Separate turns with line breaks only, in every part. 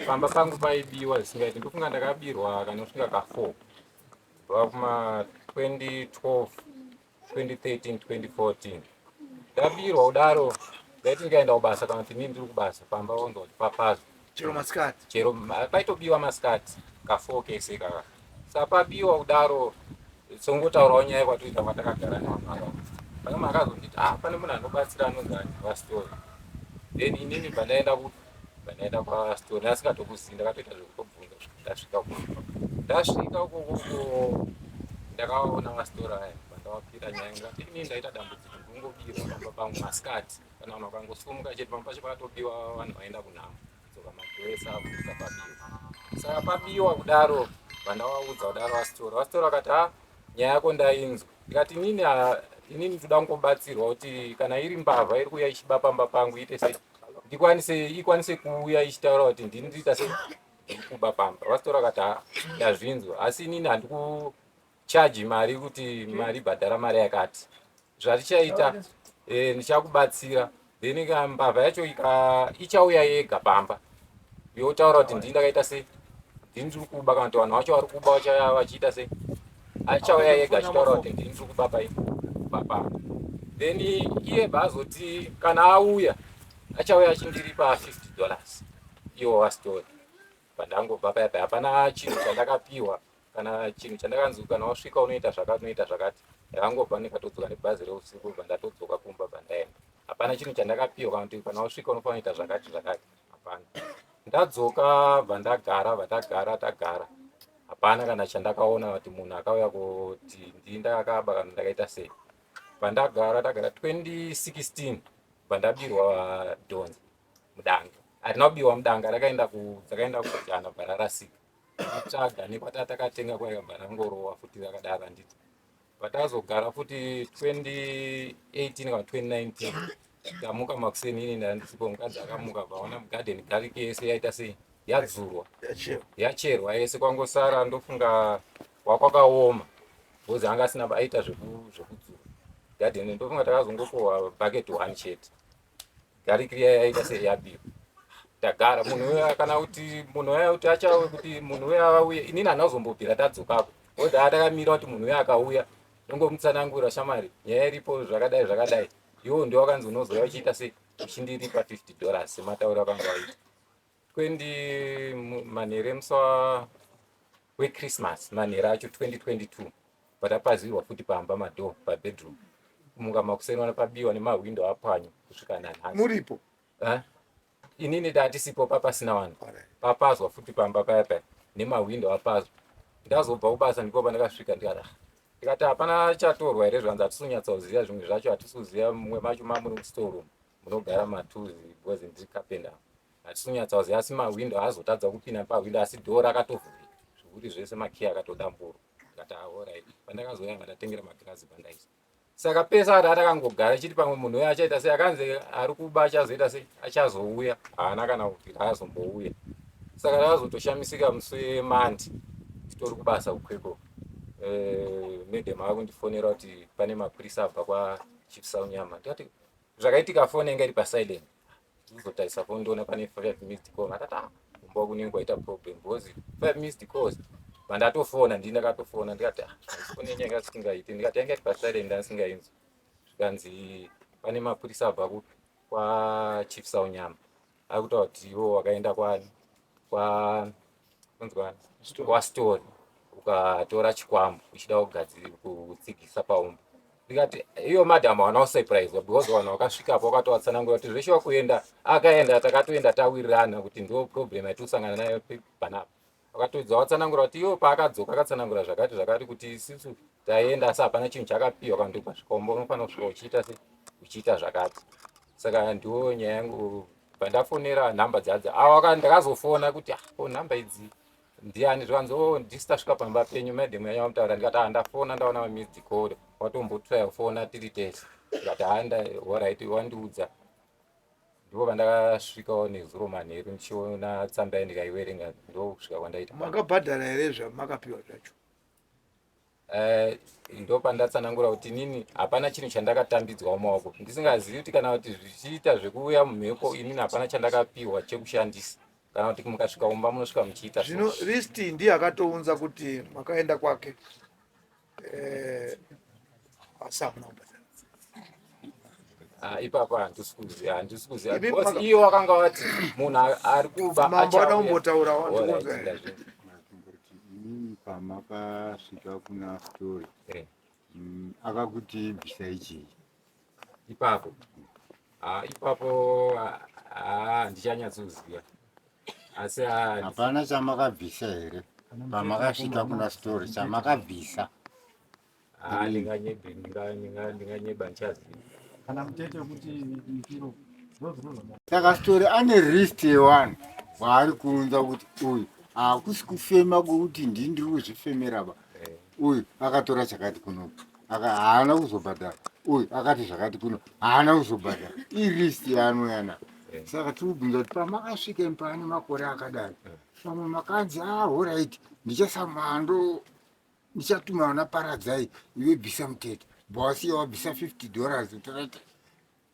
Pamba pangu paibiwa zvisingaiti. Ndofunga ndakabirwa kanosvika ka4 kubva kuma 2012, 2013, 2014. Ndabirwa kudaro, ndaiti ndikaenda kubasa, kana kuti inini ndiri kubasa, pamba vonzwa kuti papazwa.
Chero masikati?
Chero paitobiwa masikati ka4 kese kaka. Saka pabiwa kudaro, songotaurawo nyaya kwatoita kwatakagara nevanhu ava, pane munhu akazonditi, "Ah, pane munhu anobatsira anonzi vaStory." Then inini bva ndaenda ku bva ndaenda kwaStory ndasingatokuzivi. Ndakatoita zvekutobvunza kusvika ndasvika kumba. Ndasvika ukokoko, ndakaona vaStory aya, bandawapira nyaya. Ndikati, "Inini ndaita dambudziko, ndikungobirwa pamba pangu masikati. Kana vanhu vakangosumuka chete, pamba pacho pakatobiwa vanhu vaenda kunhamo, dzoka madoor ese avhurika, pabiwa." Saka pabiwa kudaro, vandavaudza kudaro vaStory, vaStory vakati, "Ha, nyaya yako ndainzwa." Ndikati, "Inini inini ndoda kungobatsirwa kuti kana iri mbavha iri kuuya ichiba pamba pangu, iite sei, ndikwanise ikwanise kuuya ichitaura kuti ndini ndiita sei, ndiri kuba pamba." VaStory vakati, "Ha, ndazvinzwa, asi inini handikuchaji mari, kuti mari bhadhara mari yakati. Zvatichaita, ndichakubatsira. Then ka mbavha yacho ichauya yega pamba yotaura kuti ndini ndakaita sei, ndini ndiri kuba, kana kuti vanhu vacho vari kuba vachauya vachiita sei, achauya yega achitaura kuti ndini ndiri kuba pai kuba pamba." Then iye bva azoti kana auya, achauya achindiripa $50 iwo vaStory. Pandangobva paya paya, hapana chinhu chandakapiwa kana chinhu chandakanzi kana wasvika unoita zvakati, unoita zvakati. Ndakangobva ndikatodzoka nebhazi reusiku, bva ndatodzoka kumba, bva ndaenda. Hapana chinhu chandakapiwa kana kuti kana wasvika unofanira kuita zvakati zvakati, hapana. Ndadzoka, bva ndagara, bva tagara tagara, hapana kana chandakaona kuti munhu akauya kuti ndii ndakaba kana ndakaita sei. Pandagara tagara, 2016, bva ndabirwa dhonza mudanga. Hatina kubiwa mudanga, rakaenda dzakaenda kujana, bva rarasika. Tsvaga nekwata takatenga, kwaikabva rangorowa futi rakadaro, handiti? Patazogara futi 2018 kana 2019, ndamuka makuseni, ini ndandisipo, mukadzi akamuka, vaona mugadheni garlic yese yaita sei, yadzurwa.
Yacherwa.
Yacherwa yese, kwangosara ndofunga wakwakaoma because anga asina aita zvekudzura gadheni. Ndofunga takazongokohwa bucket one chete. Garlic riya yaita sei, yabiwa. Tagara, munhu uya kana kuti munhu uya kuti achauye, kuti munhu uya auye, inini handina kuzombobvira tadzokako odha. Takamira kuti munhu uya akauya, ndongomutsanangura, "Shamari, nyaya iripo zvakadai zvakadai. Iwo ndio wakanzi unozouya uchiita sei, uchindiripa $50 sematauro akanga waita." 20 manheru emusi weChristmas, manheru acho 2022, patapazirwa futi pamba, madoor pabedroom. Kumuka makuseni, wana pabiwa nemahwindo apwanywa kusvika nanhasi.
Muripo?
Eh? Inini tatisipo, papasina vanhu. Papazwa futi pamba paya paya, nemahwindo apazwa. Ndazobva kubasa, ndipo pandakasvika, ndikati, "Ah." Ndikati, "Hapana chatorwa here?" Zvanzi, "Hatisi kunyatsoziva zvimwe zvacho, hatisi kuziva mumwe macho mamuri mustoreroom munogara matools, because ndiri carpenter, hatisi kunyatsoziva, asi mahwindo haazotadza kupinda pahwindo, asi door rakatovhurika zvekuti zvese makiyi akatodamburwa." Ndikati, "Alright." Pandakazoya, ndatengera magirazi pandaisa. Saka pese ati atakangogara chiti pamwe munhu uyo achaita sei, akanzi ari kuba achazoita sei, achazouya, haana kana kubvira azombouya. Saka takazotoshamisika musi weMonday, titori kubasa kuKwekwe, madam akundifonera kuti pane mapurisa abva kwaChief Saunyama. Ndikati, "Zvakaitika?" Foni yanga iri pasilent. Kuzotarisa foni, ndoona pane five missed call. Ndakati, "Ah, kumba kunenge kwaita problem because five missed calls." Pandatofona, ndini ndakatofona. Ndikati, "Ah, foni yenyu yanga isingaiti." Ndikati, "Yanga iri pasilent, ndasingainzwi." Zvikanzi pane mapurisa abva kupi, kwaChief Saunyama, ari kutaura kuti iwo wakaenda kwani, kwa kunzwani, kwaStory, ukatora chikwambo uchida kutsigisa paumba. Ndikati, "Iyo madam havana kusurpriswa because vanhu vakasvikapo vakatovatsanangura kuti zveshuwa kuenda akaenda, takatoenda tawirirana kuti ndo problem yatikusangana nayo panapa." Vakatodza vatsanangura kuti iwo paakadzoka akatsanangura zvakati zvakati, kuti isusu taenda asi hapana chinhu chakapiwa, kana kuti ukasvika umba unofanira kusvika uchiita se uchiita zvakati. Saka ndiwo nyaya yangu. Pandafonera nhamba dzadza ava, ndakazofona kuti, "Ah, ko nhamba idzi ndiani?" Zvikanzi, "O, ndisi tasvika pamba penyu, madam yanya vamutaura." Ndikati, "Ah, ndafona, ndaona mamissed call, watombotraya kufona tiri tese." Ndikati, "Handa, alright, wandiudza." Ndipo pandakasvikawo nezuro manheru, ndichiona tsamba yandikaiverenga, ndo kusvika kwandaita.
Makabhadhara here zvamakapiwa zvacho?
Ndo pandatsanangura kuti inini hapana chinhu chandakatambidzwa mumaoko, ndisingazivi kuti kana kuti zvichiita zvekuuya mumhepo. Inini hapana chandakapiwa chekushandisa. Kana kuti mukasvika kumba munosvika muchiita.
Zvino list ndiye akatounza kuti makaenda kwake eh, asi hamuna kubhadhara.
Ah, ipapo handisi kuziva, handisi kuziva because iye wakanga wati munhu ari kuba.
Mambo ada kumbotaura wandikunzwa.
Inini pamakasvika kuna story eh. Akakuti bvisai chii
ipapo? Ah, ipapo ah, handichanyatsoziva asi
hapana chamakabvisa here pamakasvika kuna story chamakabvisa?
Ndinganyeba, ndichaziva.
Kana mutete wekuti mipiro.
Saka story ane list yevanhu waari kuunza kuti uyu hakusi kufema kwekuti ndini ndiri kuzvifemera ba, uyu akatora chakati kuno haana kuzobhadhara, uyu akati zvakati kuno haana kuzobhadhara. Ilist yaanouya nayo. Saka tiri kubvunza kuti pamakasvika pane makore akadai, pamwe makanzi alright, ndichasamando ndichatuma vana Paradzai, iwe bvisa mutete, bwawasiya wabvisa $50. Utarati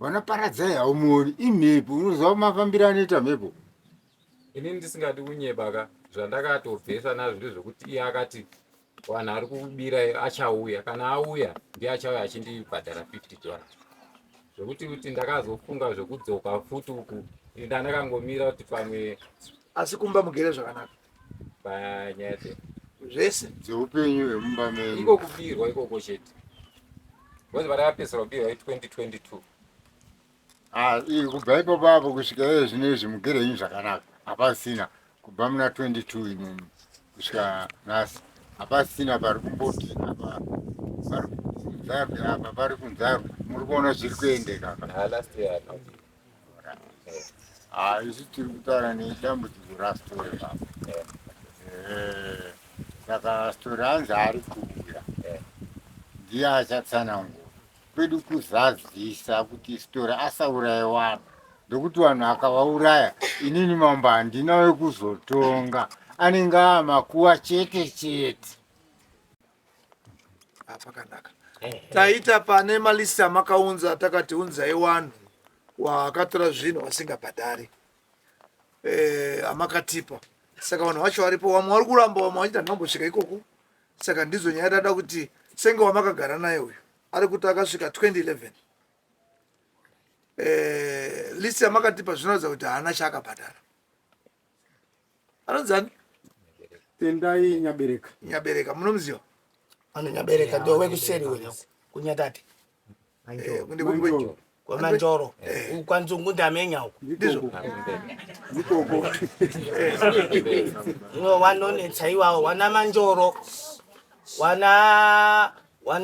vana Paradzai haumuoni, imhepo. Unoziva mafambiro anoita mhepo.
Ini ndisingadi kunyeba ka, zvandakatobvesa nazvo ndezvekuti iye akati vanhu ari kubira achauya, kana auya ndiye achauya achindibhadhara $50. Zvekuti kuti ndakazofunga zvekudzoka futi uku, ndandakangomira kuti pamwe.
Asi kumba mugere zvakanaka?
Panyaya
zvese
dzeupenyu hwemumba menyu.
Iko kubirwa ikoko chete, because vandakapedzisira kubirwa i2022.
Ah, kubva ipapo apo kusvika iye zvino izvi mugere henyu zvakanaka? Hapasina kubva muna 22 imomo kusvika nhasi, hapasina pari kumboti apa pari kunzarwe, apa pari kunzarwe? Muri kuona zviri kuendeka?
Ah, last year no.
Ah, isu tiri kutaura nedambudziko raStory papa. Saka Story anzi ari kuuya, ndiye achatsanangura. Kwedu kuzadzisa kuti Story asauraye vanhu, ndokuti vanhu akavauraya, inini mambo handina wekuzotonga, anenge amakuwa chete chete.
Pakanaka taita pane malist amakaunza, takati unzai wanhu wakatora zvinhu vasingabhadhari amakatipa. Saka vanhu vacho varipo, vamwe vari kuramba, vamwe vachiti handinambosvika ikoko. Saka ndidzo nyaya tada kuti senge wamakagara naye uyu ari kuti akasvika 2011, list yamakatipa zvinoratidza kuti haana chaakabhadhara. Anonzi ani?
Tendai Nyabereka.
Nyabereka munomuziva?
Ano Nyabereka ndo wekuseri wena kunyatate.
Ndikupi?
Kwamanjoro kwanzungu ndamenya uko.
Ndizvo.
Ndikoko.
Iwo wanonetsa iwawo, wana Manjoro, wana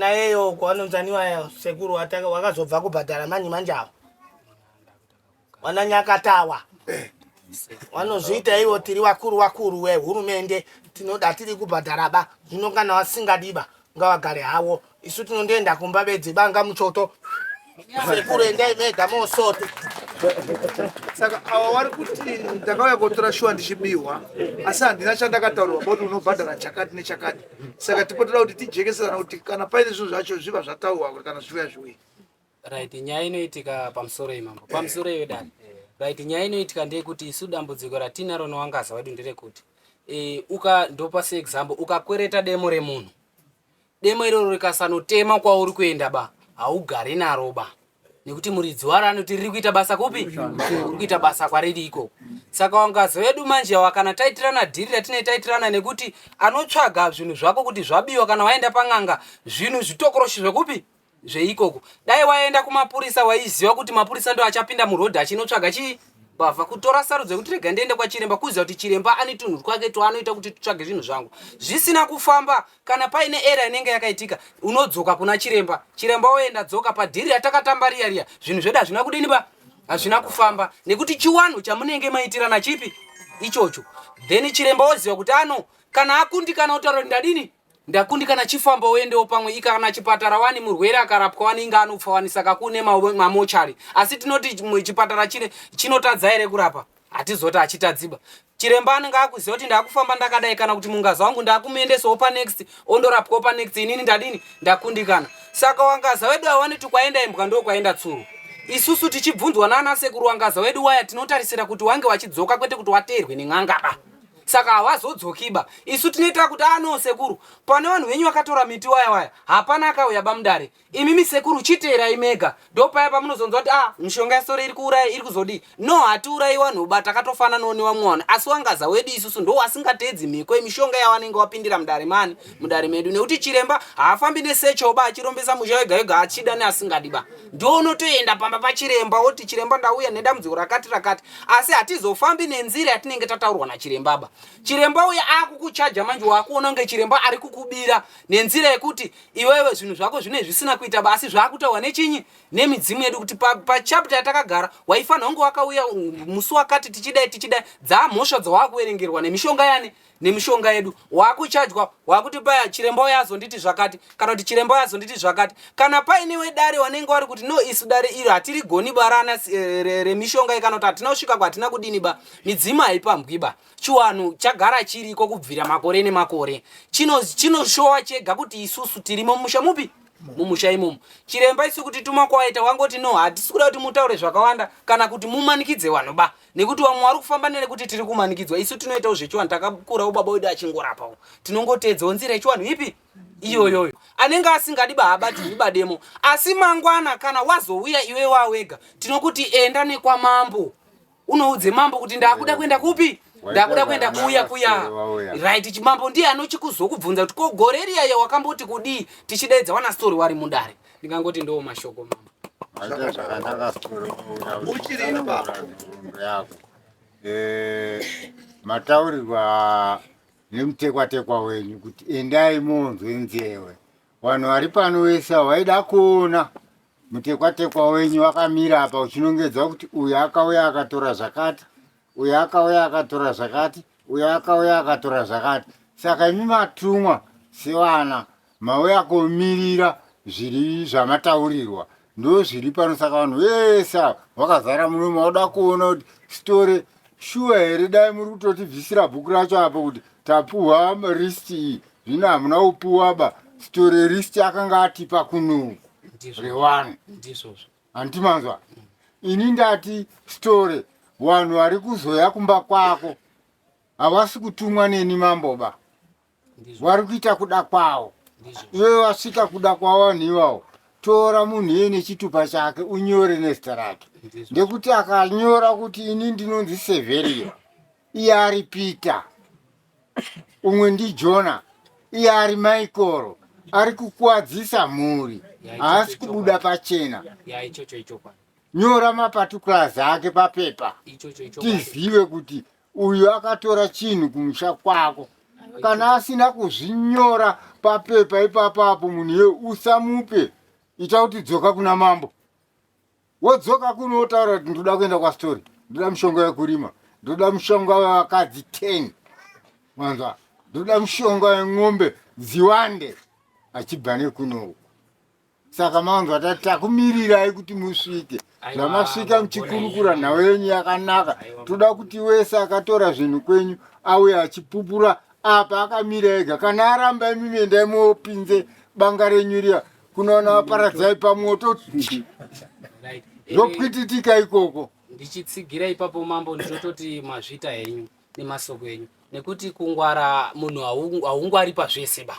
yeyo uko wanonzaniwa sekuru wakazobva kubhadhara manje manje avo, wana Nyakatawa vanozviita ivo. Tiri vakuru vakuru vehurumende, tinoda tiri kubhadhara ba. Zvino kana vasingadiba ngavagare havo, isu tinondoenda kumba bedzi banga muchoto. Sekuru, endai mega mosote.
Saka ava vari kuti ndakauya kotora shuwa ndichibiwa, asi handina chandakataurirwa kuti unobhadhara chakati nechakati. Saka tipotoda kuti tijekeserana kuti kana paine zvinhu zvacho zviva zvataurwa, kana zviuya zviuye.
Right, nyaya inoitika pamusoro imambo, pamusoro iyo dare. Right, nyaya inoitika ndeyekuti isu dambudziko ratinaro nowangaza wedu nderekuti uka ndopa seexample, ukakwereta demo remunhu, demo iroro rikasanotema kwauri kuenda ba, haugari naro ba, nekuti muridzi waro anoti riri kuita basa kupi, riri kuita basa kwariri ikoko. Saka wangazi wedu manje awa, kana taitirana dhiri ratinee taitirana nekuti anotsvaga zvinhu zvako kuti zvabiwa, kana waenda pan'anga zvinhu zvitokoroshi zvekupi zveikoko, dai waenda kumapurisa waiziva kuti mapurisa ndo achapinda murodhi achinotsvaga chii mbavha. Kutora sarudzo yekuti rega ndiende kwachiremba, kuziva kuti chiremba ane tunhu twake twaanoita kuti titsvage zvinhu zvangu zvisina kufamba, kana paine era inenge yakaitika, unodzoka kuna chiremba, chiremba woenda dzoka padhiri ratakatamba riya riya, zvinhu zvedu hazvina kudini ba, hazvina kufamba nekuti chiwanhu chamunenge maitirana chipi ichocho. Then chiremba woziva kuti ano kana akundikana otaura kuti ndadini, ndakundikana, chifamba uendewo pamwe ikana chipatara wani murwere akarapwa wani inga anopfa wani. Saka kune mamochari, asi tinoti chipatara chine chinotadza here kurapa? Hatizoti achitadziba. Chiremba anenge akuziva kuti ndakufamba ndakadai, kana kuti mungazi wangu ndakumuendesawo panext, ondorapwawo panext, inini ndadini, ndakundikana. Saka wangaza wedu awaniti kwaenda imbwa ndo kwaenda tsuro. Isusu tichibvunzwa naana sekuru wangaza wedu waya tinotarisira kuti wange wachidzoka kwete kuti wateerwe nen'anga ba. Saka hawazodzokiba. Isu tinoitira kuti ano sekuru pane vanhu venyu vakatora miti waya waya hapana akauya ba mudare. Imimi sekuru chiteerai mega. Ndopaya pamunozonzwa kuti ah mishonga yasore iri kuuraya iri kuzodii. No hatiurayi wanhu ba takatofananawo newamwe wanhu asi wangaza wedu isusu ndo wasingateedzi mhiko yemishonga yawanenge wapindira mudare mani mudare medu nekuti chiremba haafambi nesecho ba achirombesa musha wega wega achida neasingadi ba ndo unotoenda pamba pachiremba woti chiremba ndauya nedambudziko rakati rakati asi hatizofambi nenzira yatinenge tataurwa nachiremba ba chiremba uya akukuchaja manje wakuona kunge chiremba ari kukubira nenzira yekuti iwewe zvinhu zvako zvine zvisina kuita ba asi zvakutaurwa nechinyi nemidzimu yedu kuti pachapter pa yatakagara waifanira kunge wakauya musi wakati tichidai tichidai dzamhosva dzawakuverengerwa nemishonga yani nemishonga yedu wakuchajwa wakuti paya chiremba uya azonditi zvakati kana kuti chiremba uya azonditi zvakati kana paine wedare wanenge wari kuti no isu dare iro hatirigoni ba rana eh, remishonga kana kuti hatina kusvika kwahatina kudini ba midzimu haipambwi ba Chiwanhu chagara chiriko kubvira makore nemakore. Chino chinoshowa chega kuti isusu tirimo mumusha mupi? Mumusha imomo. Chiremba isu kuti tuma kwaita wangoti no hatisi kuda kuti mutaure zvakawanda kana kuti mumanikidze vanhu ba nekuti vamwe vari kufamba nerekuti tiri kumanikidzwa isu tinoitawo zvechiwanhu takakurawo baba wedu achingorapawo tinongoteedzawo nzira yechiwanhu ipi iyoyoyo anenge asingadi bahabatirwi bademo asi mangwana kana wazouya iwe wawega tinokuti enda nekwamambo unoudze mambo kuti ndakuda kuenda kupi ndakuda kuenda kuuya kuya right chimambo ndiye anochikuzokubvunza kuti ko gore riya ya wakamboti kudii tichidaidza wana story wari mudare ndingangoti ndo mashoko mambo
eh, mataurirwa nemutekwatekwa wenyu kuti endai monzwe nzewe vanhu vari pano wese vaida kuona Mutekwatekwa wenyu wakamira apa uchinongedza kuti uyu akauya akatora zvakati, uyu akauya akatora zvakati, uyu akauya akatora zvakati. Saka imi matumwa sevana mauya komirira zviri zvamataurirwa ndozviri pano. Saka vanhu vese ava vakazara muno mauda kuona kuti story shuwa here? Dai muri kutotibvisira bhuku racho apo kuti tapuhwa list iyi, zvino hamuna kupuwa ba story list akanga atipa kunoku rewanhu
ndizvozvo
handiti manzwa ini ndati story vanhu vari kuzoya kumba kwako havasi kutumwa neni mamboba vari kuita kuda kwavo iwe wasvika kuda kwavanhu iwawo tora munhu iye nechitupa chake unyore nezita rake ndekuti akanyora kuti ini ndinonzi severio iye ari peter umwe ndijona iye ari maikoro ari kukuwadzisa mhuri haasi kubuda pachena nyora maparticulars ake papepa tizive kuti uyu akatora chinhu kumusha kwako kana asina kuzvinyora papepa ipapapo munhu iye usamupe ita kuti dzoka kuna mambo wodzoka kuno wotaura kuti ndoda kuenda kwastori ndoda mushonga wekurima ndoda mushonga wevakadzi 10 wanzwa ndoda mushonga weng'ombe dziwande achibva nekunoku saka manzwa tati takumirirai kuti musvike zvamasvika muchikurukura nhau yenyu yakanaka toda kuti wese akatora zvinhu kwenyu auye achipupura apa akamira ega kana aramba imimi endai mopinze banga renyu riya kunoona paradzai pamoto zvopwititika ikoko
ndichitsigira ipapo mambo ndinototi mazvita henyu nemasoko enyu nekuti kungwara munhu haungwari pazvese ba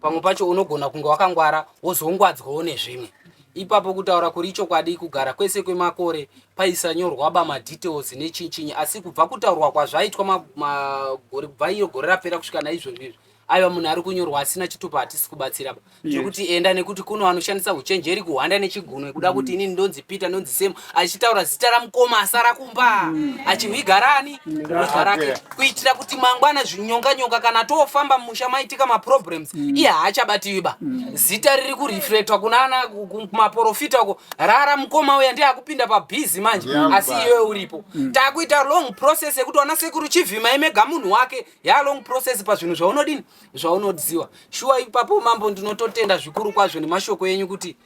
pamwe pacho unogona kunge wakangwara wozongwadzwawo nezvimwe ipapo kutaura kuri ichokwadi kugara kwese kwemakore paisanyorwa ba madetails nechinchinyi asi kubva kutaurwa kwazvaitwa magore kubva iro gore rapera kusvika naizvozvo izvi aiwa munhu ari kunyorwa asina chitupa hatisi kubatsira ba tiri kuti enda nekuti kuno vanoshandisa uchenjeri kuhwanda nechigunwe kuda kuti inini ndonzi peter ndonzi semu achitaura zita ramukoma asara kumba mm. achiviga rani viga rake kuitira kuti mangwana zvinyonga nyonga kana tofamba mumusha maitika maproblems mm. iye haachabatiwi ba mm. zita riri kureflectwa kunana kumaprofita uko rara mukoma uya ndiye akupinda pabhizi manje asi iwe uripo takuita long process yekuti wana sekuru chivhima imega munhu wake ya long process pazvinhu zvaunodini zvaunodziwa shuwa ipapo mambo ndinototenda zvikuru kwazvo nemashoko enyu kuti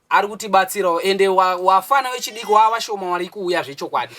ari kutibatsirawo ende wafana wechidiki wava vashoma wari kuuya zvechokwadi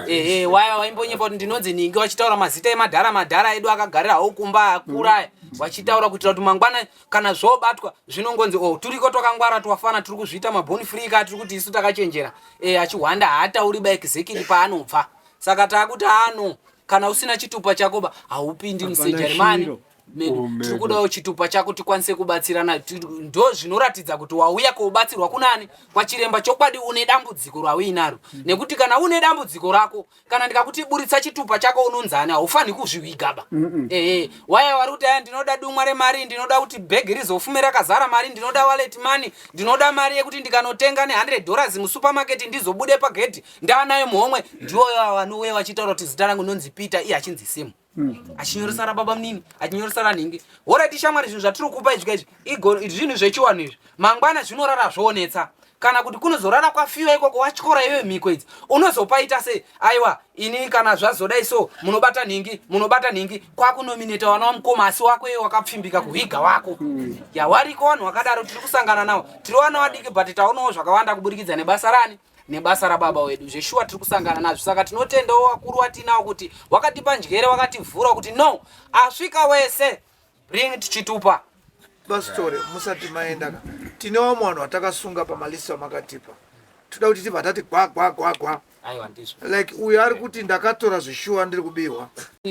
ehe waya waimbonyepa kuti ndinonzi ningi wachitaura mazita emadhara madhara edu akagarira hawo kumba akura aya mm. Vachitaura kuitira kuti mangwana kana zvobatwa zvinongonzi oh turiko twakangwara twafana tiri kuzviita maboni free ka tiri kuti isu takachenjera. Eh achihwanda haatauri ba exactly paanobva. Saka taakuti ano kana usina chitupa chako ba haupindi musejari mani medu tiri kudawo chitupa chako tikwanise kubatsirana ndo zvinoratidza kuti wauya kobatsirwa kunani kwachiremba chokwadi une dambudziko rauinaro mm. nekuti kana une dambudziko rako kana ndikakuti buritsa chitupa chako unonzani haufanhi kuzviviga ba mm -mm. Ehe waya wari kuti aya ndinoda dumwa remari ndinoda kuti bhegi rizofume rakazara mari ndinoda wallet money ndinoda mari yekuti ndikanotenga ne 100 dollars musupermarket ndizobude pagedhi ndaanayo muhomwe ndiwo vanouya vachitaura kuti zita rangu ndonzi peter iye achinzi simu achinyoresa rababa munini achinyoresa ranhingi horaiti shamwari zvinhu zvatiri kupa izvi kaizvi igo zvinhu zvechiwanhu izvi mangwana zvinorara zvoonetsa kana kuti kunozorara kwafiwa ikoko watyora iyoyo mhiko idzi unozopaita sei aiwa ini kana zvazodai so munobata nhingi munobata nhingi kwakunomineta wana wamukoma asi wako iye wakapfimbika kuhiga wako hmm. yawariko vanhu wakadaro tiri kusangana nawo tiri wana vadiki but taonawo zvakawanda kuburikidza nebasa rani nebasa rababa wedu zveshuwa tiri kusangana nazvo saka tinotendawo vakuru watinawo kuti wakatipa njere wakativhura kuti no asvika wese bring tichitupa
pasitore musati maenda ka tine vamwe vanhu vatakasunga pamalist amakatipa toda kuti tibva tati gwa gwa gwa gwa
aiwa ndizvo
like uyo ari kuti ndakatora zvishuwa ndiri kubiwa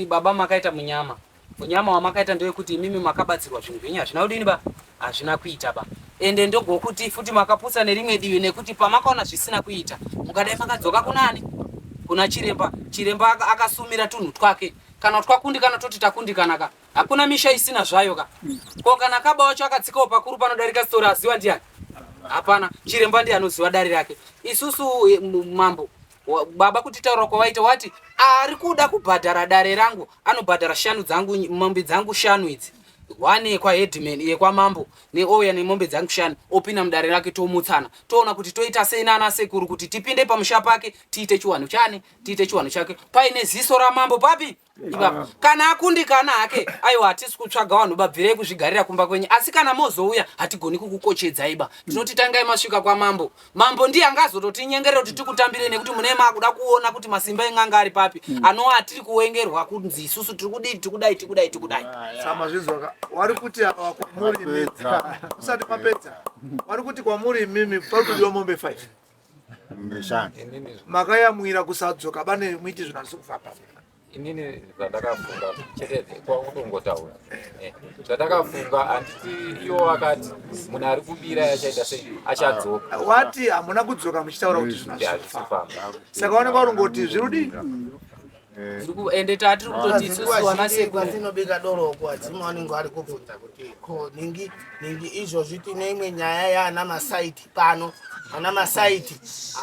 baba makaita munyama Munyama wamakaita ndewekuti imimi makabatsirwa zvinhu zvenyu hazvina kudini ba hazvina kuita ba ende ndogokuti futi makaputsa nerimwe divi nekuti pamakaona zvisina kuita mukadai makadzoka kunani kuna chiremba chiremba akasumira tunhu twake kana twakundikana toti takundikana ka hakuna misha isina zvayo ka ko kana kaba wacho akatsikawo pakuru panodarika sitori aziwa ndiani hapana chiremba ndiye anoziva dare rake isusu eh, mambo Baba kutitaura kwawaita wati ari kuda kubhadhara dare rangu anobhadhara shanu dzangu mombe dzangu shanu idzi one yekwaheadman yekwamambo neouya nemombe dzangu shanu opinda mudare rake tomutsana toona kuti toita sei nana sekuru kuti tipinde pamusha pake tiite chiwanhu chani tiite chiwanhu chake paine ziso ramambo papi ipapa kana akundikana hake aiwa hatisi kutsvaga vanhu babvirei kuzvigarira kumba kwenyu asi kana mozouya hatigoni kukukochedzai ba tinoti tangai masvika kwamambo mambo ndiye angazototinyengerera kuti tikutambirei nekuti mune makuda kuona kuti masimba en'anga ari papi hmm. anova atiri kuwengerwa kunzi isusu tiri kudii tiri kudai tiri kudai tiri kudai
samazvinzwaka wari kuti ava kwamuri usati mapedza wari kuti kwamuri imimi pari kudiwa mombe 5 makayamwira kusadzoka bane muiti zvinhu hazvisi kufamba
inini zvandakafunga chete kwakutongotaura eh, zvandakafunga handiti iwo wakati munhu ari kubira yachaita sei achadzoka
wati hamuna kudzoka muchitaura kuti zvinhu hazvisifamba saka wanenge warongoti zviri kudii
ende tatiri kutoti isusu vana sekuru
tinobika doro uko vadzimu vanenge vari kubvunza kuti ko ningi ningi izvozvi tine imwe nyaya yaana masaiti pano ana masaiti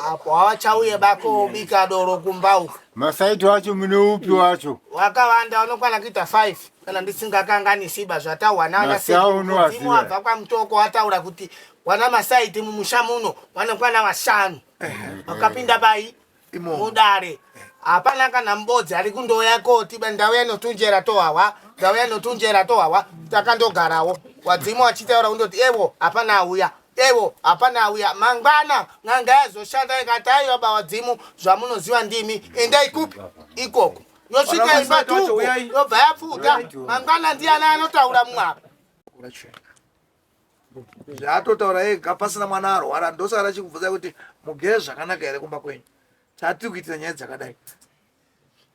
apo havachauye bako obika doro kumba uko
Masaiti wacho mune upi wacho?
Wakawanda unokwana kuita 5 kana ndisingakanganisi ba zvataurwa nana
sekuru
wabva kwaMutoko wataura kuti wana masaiti mumusha muno wanokwana vashanu wakapinda pai mudare hapana kana mbodzi ari kundouya koti ndauya notunjera tohwawa ndauya notunjera tohwawa takandogarawo wadzimu wachitaura kundoti ewo hapana auya Ewo hapana auya mangwana n'anga yazoshanda ikati aiwa bawadzimu zvamunoziva ndimi endai kupi ikoko yosvika imba tuku yobva yapfuta mangwana ndiyani anotaura mumwe apa
zvaatotaura ega pasina mwana arwara ndosaka rachikubvunza kuti mugere zvakanaka here kumba kwenyu chatiri kuitira nyaya dzakadai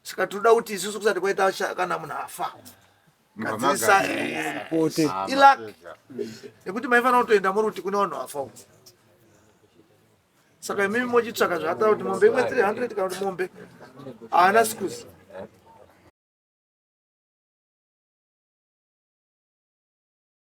saka tinoda kuti isusu kusati kwaita kana munhu afa gadzirisa ilaki nekuti maifanira kutoenda muri kuti kune vanhu vafa uko saka imimi mochitsvaka zvaataura kuti mombe imwe 300 kana kuti mombe haana sikuzi.